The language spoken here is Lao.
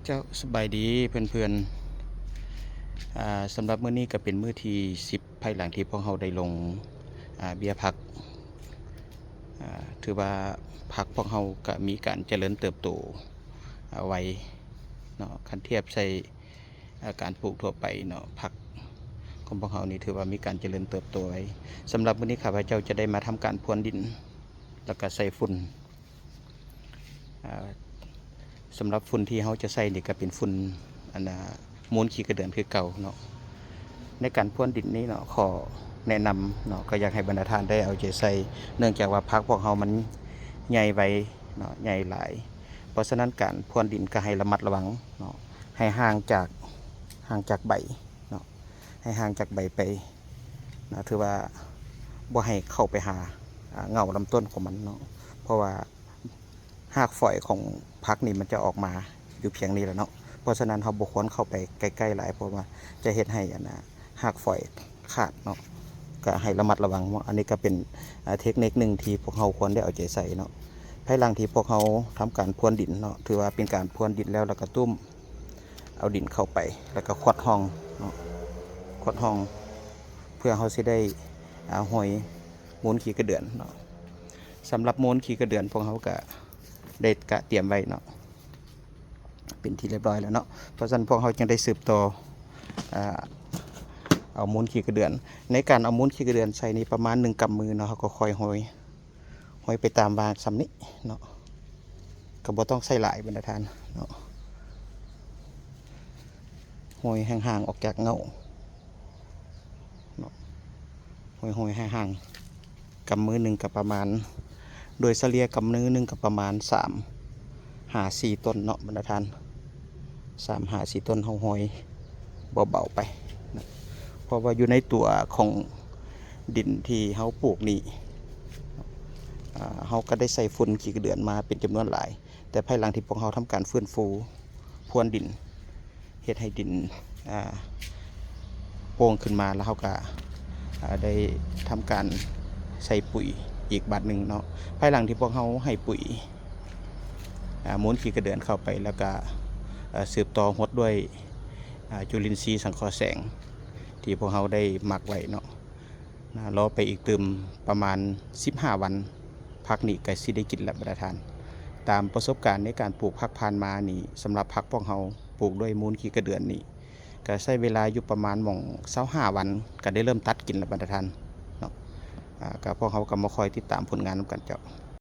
ເຈົ້າ ສະບາຍດີເພື່ອນໆ. ອ່າ ສຳລັບມື້ນີ້ກໍເປັນມື້ທີສິບ ພາຍຫຼັງທີ່ພວກເຮົາໄດ້ລົງ ອ່າ ເບ້ຍຜັກ. ອ່າ ຖືວ່າຜັກພວກເຮົາກໍມີການຈະເລີນເຕີບໂຕ ອ່າ ໄວເນາະ ຄັນທຽບໃສ່ ອ່າ ການປູກທົ່ວໄປເນາະ, ຜັກຂອງພວກເຮົານີ້ຖືວ່າມີການຈະເລີນເຕີບໂຕໄວ. ສຳລັບມື້ນີ້ຂ້າພະເຈົ້າຈະໄດ້ມາທຳການພຣວນດິນ ແລ້ວກໍໃສ່ຝຸ່ນ. ອ່າ ສຳລັບຝຸ່ນທີ່ເຮົາຈະໃສ່ນີ້ກໍເປັນຝຸ່ນ ອັນນ່າ ມູນຂີ້ກະເດືອນຄືເກົ່າເນາະ. ໃນການພຣວນດິນນີ້ເນາະ ຂໍແນະນຳເນາະ ກໍຢາກໃຫ້ບັນດາທ່ານໄດ້ເອົາໃຈໃສ່ ເນື່ອງຈາກວ່າຜັກພວກເຮົາມັນໃຫຍ່ໄວເນາະ ໃຫຍ່ຫຼາຍ. ເພາະສະນັ້ນການພຣວນດິນກໍໃຫ້ລະມັດລະວັງເນາະ ໃຫ້ຫ່າງຈາກ ຫ່າງຈາກໃບເນາະ ໃຫ້ຫ່າງຈາກໃບໄປນະ ຖືວ່າບໍ່ໃຫ້ເຂົ້າໄປຫາ ອ່າ ເຫງົ້າລຳຕົ້ນຂອງມັນເນາະ ເພາະວ່າຮາກຝອຍຂອງຜັກນີ້ມັນຈະອອກມາຢູ່ພຽງນີ້ແຫຼະເນາະ. ເພາະສະນັ້ນເຮົາບໍ່ຄວນເຂົ້າໄປໃກ້ໆຫຼາຍ ເພາະວ່າຈະເຮັດໃຫ້ ອັນນ່າ ຮາກຝອຍຂາດເນາະ ກໍໃຫ້ລະມັດລະວັງເນາະ. ອັນນີ້ກໍເປັນ ອ່າ ເທັກນິກໜຶ່ງທີ່ພວກເຮົາຄວນໄດ້ເອົາໃຈໃສ່ເນາະ. ພາຍຫຼັງທີ່ພວກເຮົາທຳການພຣວນດິນເນາະ ຖືວ່າເປັນການພຣວນດິນແລ້ວ ແລ້ວກໍຕຸ້ມ ເອົາດິນເຂົ້າໄປ ແລ້ວກໍຂວດຮ່ອງເນາະ ຂວດຮ່ອງ ເພື່ອເຮົາຊິໄດ້ ອ່າ ໂຮຍມູນຂີ້ກະເດືອນເນາະ. ສຳລັບມູນຂີ້ກະເດືອນພວກເຮົາກະໄດ້ກະຕຽມໄວ້ເນາະ ເປັນທີ່ຮຽບຮ້ອຍແລ້ວເນາະ. ເພາະສະນັ້ນພວກເຮົາຈຶ່ງໄດ້ສືບຕໍ່ ອ່າ ເອົາມູນຂີ້ກະເດືອນ. ໃນການເອົາມູນຂີ້ກະເດືອນໃສ່ນີ້ປະມານໜຶ່ງກຳມືເນາະ ເຮົາກໍຄ່ອຍໂຮຍ ໂຮຍໄປຕາມວ່າງສ່ຳນີ້ເນາະ ກໍບໍ່ຕ້ອງໃສ່ຫຼາຍບັນດາທ່ານເນາະ. ໂຮຍຫ່າງໆອອກຈາກເຫງົ້າເນາະ ໂຮຍໆຫ່າງໆ ກຳມືໜຶ່ງກໍປະມານ ໂດຍສະເລ່ຍກຳມືໜຶ່ງກໍປະມານສາມຫາສີ່ຕົ້ນເນາະບັນດາທ່ານ. ສາມຫາສີ່ຕົ້ນ ເຮົາໂຮຍເບົາໆໄປນະ ເພາະວ່າຢູ່ໃນຕົວຂອງດິນທີ່ເຮົາປູກນີ້ ອ່າ ເຮົາກໍໄດ້ໃສ່ຝຸ່ນຂີ້ກະເດືອນມາເປັນຈຳນວນຫຼາຍ, ແຕ່ພາຍຫຼັງທີ່ພວກເຮົາທຳການຟື້ນຟູພຣວນດິນ ເຮັດໃຫ້ດິນ ອ່າ ໂປ່ງຂຶ້ນມາ ແລ້ວເຮົາກໍ ອ່າ ໄດ້ທຳການໃສ່ປຸຍອີກບາດໜຶ່ງເນາະ. ພາຍຫຼັງທີ່ພວກເຮົາໃຫ້ປຸຍ ອ່າ ມູນຂີ້ກະເດືອນເຂົ້າໄປ ແລ້ວກໍ ເອີ່ ສືບຕໍ່ຫົດດ້ວຍ ອ່າ ຈຸລິນຊີສັງເຄາະແສງ ທີ່ພວກເຮົາໄດ້ໝັກໄວ້ເນາະ ນະ ລໍໄປອີກຕື່ມປະມານສິບຫ້າວັນ ຜັກນີ້ກໍຊິໄດ້ກິນແລ້ວບັນດາທ່ານ. ຕາມປະສົບການໃນການປູກຜັກຜ່ານມານີ້ ສຳລັບຜັກພວກເຮົາປູກດ້ວຍມູນຂີ້ກະເດືອນນີ້ ກໍໃຊ້ເວລາຢູ່ປະມານໝ່ອງຊາວຫ້າວັນ ກໍໄດ້ເລີ່ມຕັດກິນແລ້ວບັນດາທ່ານເນາະ. ອ່າ ກໍພວກເຮົາກໍມາຄອຍຕິດຕາມຜົນງານນຳກັນເຈົ້າ.